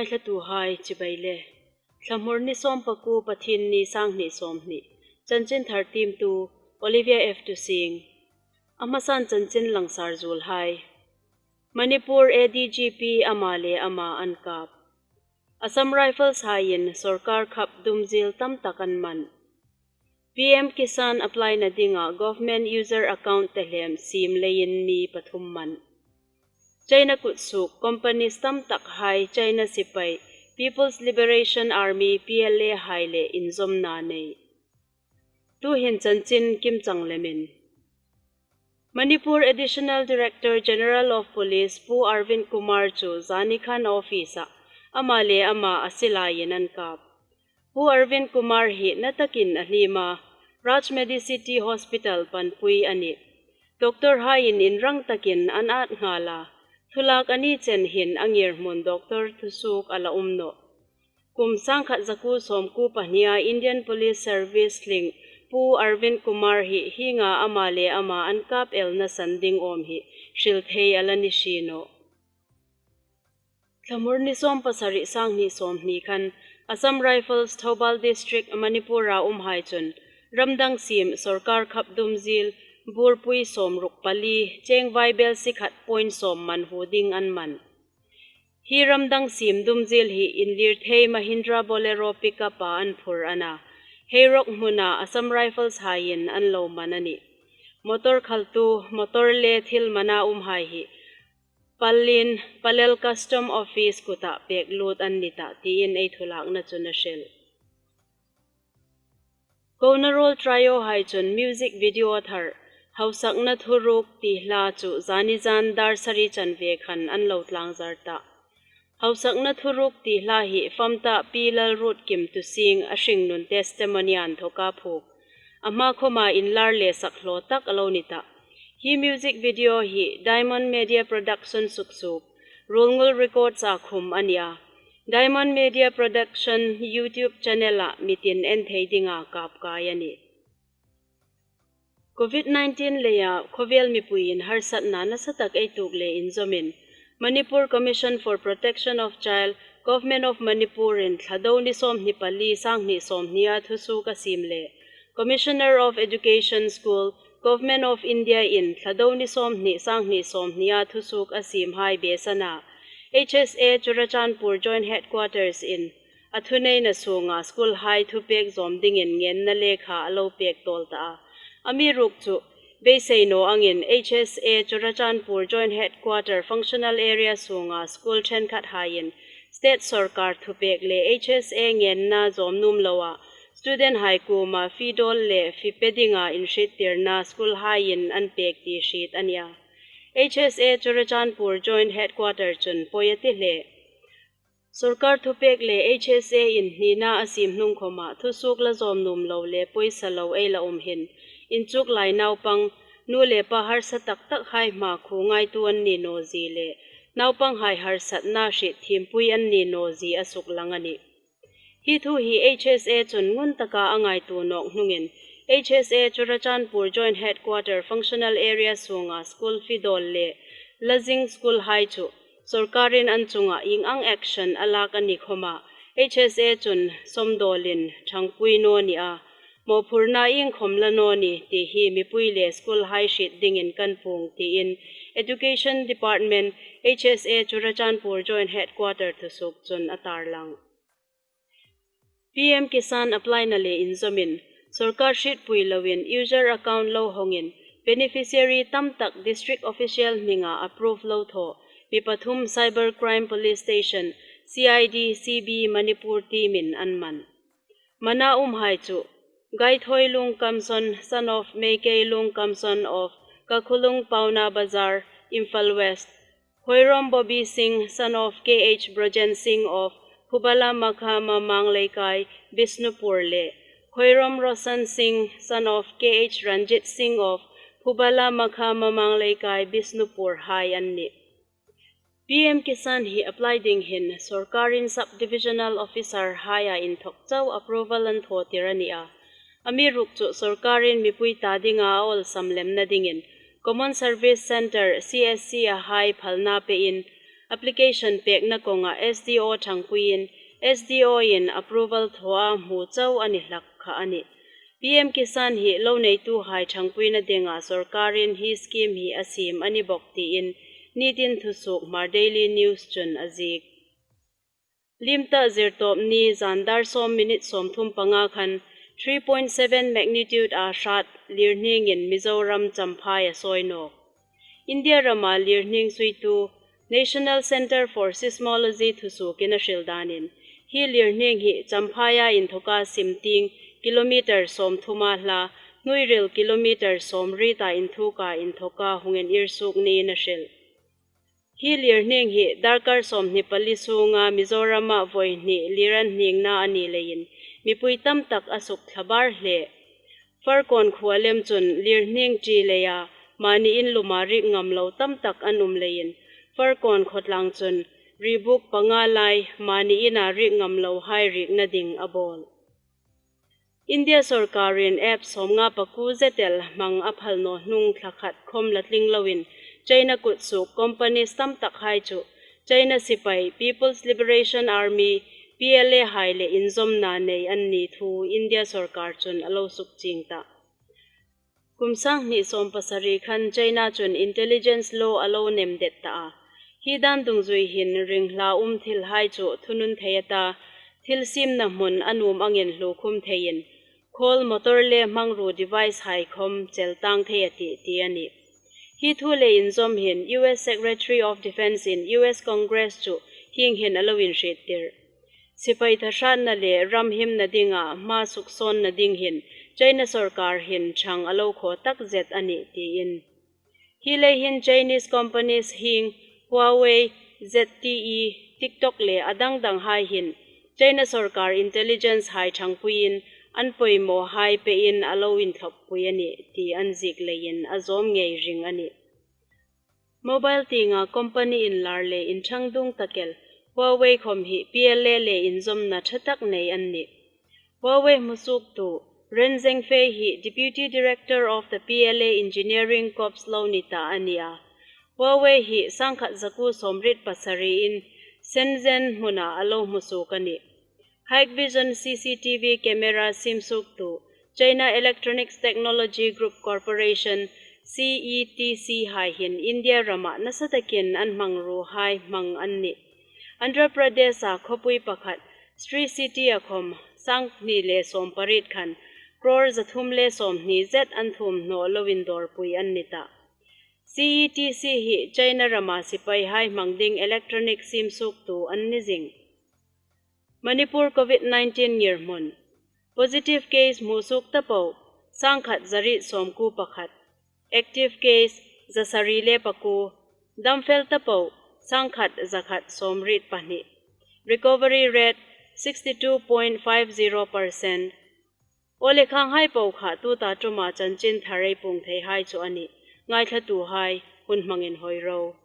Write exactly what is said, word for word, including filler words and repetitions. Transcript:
Ngaithlatuhai chibai le. Thlamur ni sawm pakuo, Pathienni, sanghni sawmhni. Chanchin thar tiemtu Olivia F Tusing. A hmasan chanchin langsar zuolhai. Manipur A D G P ama le ama an kap. Assam Rifles haiin sawrkar khap dumziel tam tak an man. P M Kisan apply-na dinga government user account tehlem siem leiin mi pathum man. China kutsuok companies tam tak hai China sipai People's Liberation Army, P L A hai le inzawmna nei. Tuhin chanchin kimchang lemin. Manipur Additional Director General of Police Pu Arvind Kumar chu zanikhan office-a ama le ama a silaiin an kap. Pu Arvind Kumar hi na takin a hliem a, Raj Medicity Hospital panpui a nih. Doctor haiin inrang takin an at nghal a, thulak a ni chen hin a ngirhmun doctor thusuok a la um nawh. Kum sangkhat zakuo sawmkuo pahnia Indian Police Service hling Pu Arvind Kumar hi hienga ama le ama an kap elna san ding awm hi hril thei a la ni si nawh. Thlamur ni sawm pasari, sanghni sawmhni khan Assam Rifles Thoubal District, Manipur-a umhai chun ramdang siem sawrkar khap dumziel burpui sawmruk pali, cheng vaibelsie khat point sawm man hu ding an man. Hi ramdang siem dumziel hi inlir thei Mahindra Bolero pickup-a an phur a na. Heirok hmuna Assam Rifles haiin an lo man a nih. Motor khaltu, motor le thil mana umhai hi Pallin, Palel Custom Office kuta pek lut an ni tah tiin ei thulakna chun a hril. Kona Roll Trio hai chun music video thar Hausakna Thuruk ti hla chu zanizan dar sari chanve khan an lo tlangzar tah. Hausakna Thuruk ti hla hi famta Pi Lalruotkim Tusing a hringnun testimony a inthoka phuok. A hma khoma inlar le sak hlaw tak a lo ni tah. Hi music video hi Diamond Media Production suksuok, Ruolngul Records-a khum a ni a. Diamond Media Production YouTube channel-a mi tin en thei dinga kap kai a nih. Covid nineteen leia khawvel mipuiin harsatna nasatak ei tuok le inzawmin, Manipur Commission for Protection of Child, Government of Manipur-in Thlado ni sawmhni pali, sanghni sawmhnia thusuok a siem le Commissioner of Education School, Government of India-in Thlado ni sawmhni, sanghni sawmhnia thusuok a siemhai beisana H S A Churachandpur Joint Headquarters-in a thuneina sunga school-hai thupek zawm dingin ngenna lekha a lo pek tawl tah a. Amiruokchu, beisei naw angin H S A Churachandpur Joint Headquarter Functional Area sunga school ṭhenkhat haiin state sawrkar thupek le H S A ngenna zawm nuom loa student-hai kuoma fee dawl le fee pe dinga inhriettirna school-haiin an pek ti hriet a ni a. H S A Churachandpur Joint Headquarter chun poi a ti hle. Sawrkar thupek le H S A-in hnina a siem hnung khoma thusuok la zawm nuom lo le poisa lo ei la um hin, inchuklai naupang, nu le pa harsa tak takhai hmakhuo ngaituo an ni naw zie le naupanghai harsatna hriet thiempui an ni naw zie a suklang a nih. Hi thu hi H S A chun ngun taka a ngaituo nawk hnungin, H S A Churachandpur Joint Headquarter Functional Area sunga school fee dawl le la zing school-hai chu sawrkarin an chunga ieng ang action a lak a ni khoma, H S A chun sawm dawlin ṭhangpui naw ni a, mawphurna iengkhawm la naw ni ti hi mipui le school-hai hriet dingin kan puong tiin Education Department, H S A Churachandpur Joint Headquarter thusuok chun a tarlang. P M Kisan apply-na le inzawmin, sawrkar hrietpui loin user account lo hawngin, beneficiary tam tak district official hminga approve lo thaw mi pathum Cyber Crime Police Station, C I D C B Manipur team-in an man. Mana umhai chu, Gaithoi Lung Kamson, son of Meikei Lung Kamson of Kakhulung Paona Bazar, Imphal West, Khoirom Bobby Singh, son of K H Brojen Singh of Phubala Makha Mamang Leikai, Bishnupur le Khoirom Roshan Singh, son of K H Ranjit Singh of Phubala Makha Mamang Leikai, Bishnupur hai an nih. P M Kisan hi apply ding hin sawrkarin sub-divisional officer-haia inthok chau approval an thawtir a ni a. Amiruokchu sawrkarin mipui ta dinga a awlsam lemna dingin Common Service Centre, C S C-a hai phalna pein, Application pekna kawnga S D O ṭhangpuiin S D O in approval thawa hmu chau a ni hlak kha a nih. P M Kisan hi lo neituhai ṭhangpuina dinga sawrkarin hi scheme hi a siem a ni bawk tiin nitin thusuok Hmar Daily News chun a ziek. Limta Zirtawpni zan dar sawm minute sawmthum panga khan three point seven magnitude a hrat lirhningin Mizoram Champhai a sawi nawk. India rama lirhning suitu National Centre for Seismology thusuokin a hril danin, hi lirhning hi Champhaia inthoka sim tieng kilometre sawmthuma hla, hnuoiril kilometre sawmrieta inthuka inthoka hung en ir suok niin a hril. Hi lirhning hi darkar sawmhni pali sunga Mizorama voihni lir an hningna a ni leiin mipui tam tak a suk thlabar hle. Farkawn khua lem chun lirhning ṭi leia mani in luma rik ngam lo tam tak an um leiin Farkawn khawtlang chun ribuk panga lai mani ina rik ngam lohai rikna ding a bawl. India sawrkarin app sawmnga pakuo zetel hmang a phal naw hnung thla khat khawm la tling loin China kutsuok companies tam takhai chu China sipai People's Liberation Army, P L A hai le inzawmna nei an ni thu India sawrkar chun a lo sukchieng ta. Kum sanghni sawm pasari khan China chun intelligence law a lo nem det ta a. Hi dan dungzui hin ringhla um thilhai chu thunun thei a ta, thil siemna hmun a nuom angin hluokhum theiin, khawl, motor le hmangruo device hai khawm cheltang thei a tih ti a nih. Hi thu le inzawm hin U S Secretary of Defence in U S Congress chu hieng hin a lo inhriettir. Sipai thahratna le ram himna dinga hma suksawnna ding hin China sawrkar hin ṭhang a lo khaw takzet a nih tiin. Hi lei hin Chinese companies hieng Huawei, Z T E, TikTok le a dang danghai hin China sawrkar intelligence hai ṭhangpuiin an poimawhai pein a lo inthlappui a nih ti an ziek leiin a zawm ngei ring a nih. Mobile tienga company inlar le inṭhang dung tak el Huawei khawm hi P L A le inzawmna ṭha tak nei an nih. Huawei hmusuoktu Ren Zhengfei hi Deputy Director of the P L A Engineering Corps lo ni ta a ni a. Huawei hi sangkhat zakuo sawmriet pasariin Shenzhen hmuna a lo hmusuok a nih. Hikvision C C T V camera siemsuoktu China Electronics Technology Group Corporation, C E T C hai hin India rama nasa takin an hmangruohai hmang an nih. Andhra Pradesh-a khawpui pakhat, Sri City-a khawm sanghni le sawmpariet khan crore zathum le sawmhni zet an thuomhnaw lo indawrpui an ni ta. C E T C hi China rama sipaihai hmang ding electronic siemsuoktu an ni zing. Manipur Covid nineteen ngirhmun. Positive case hmusuok ta po, sangkhat zariet sawmkuo pakhat. Active case zasari le pakuo. Damfel ta po, sangkhat zakhat sawmriet pahni. Recovery rate sixty two point five zero percent. Aw le, khanghai po kha tuta ṭuma chanchin thar ei puong theihai chu a nih. Ngaithlatuhai hun hmangin hawi ro.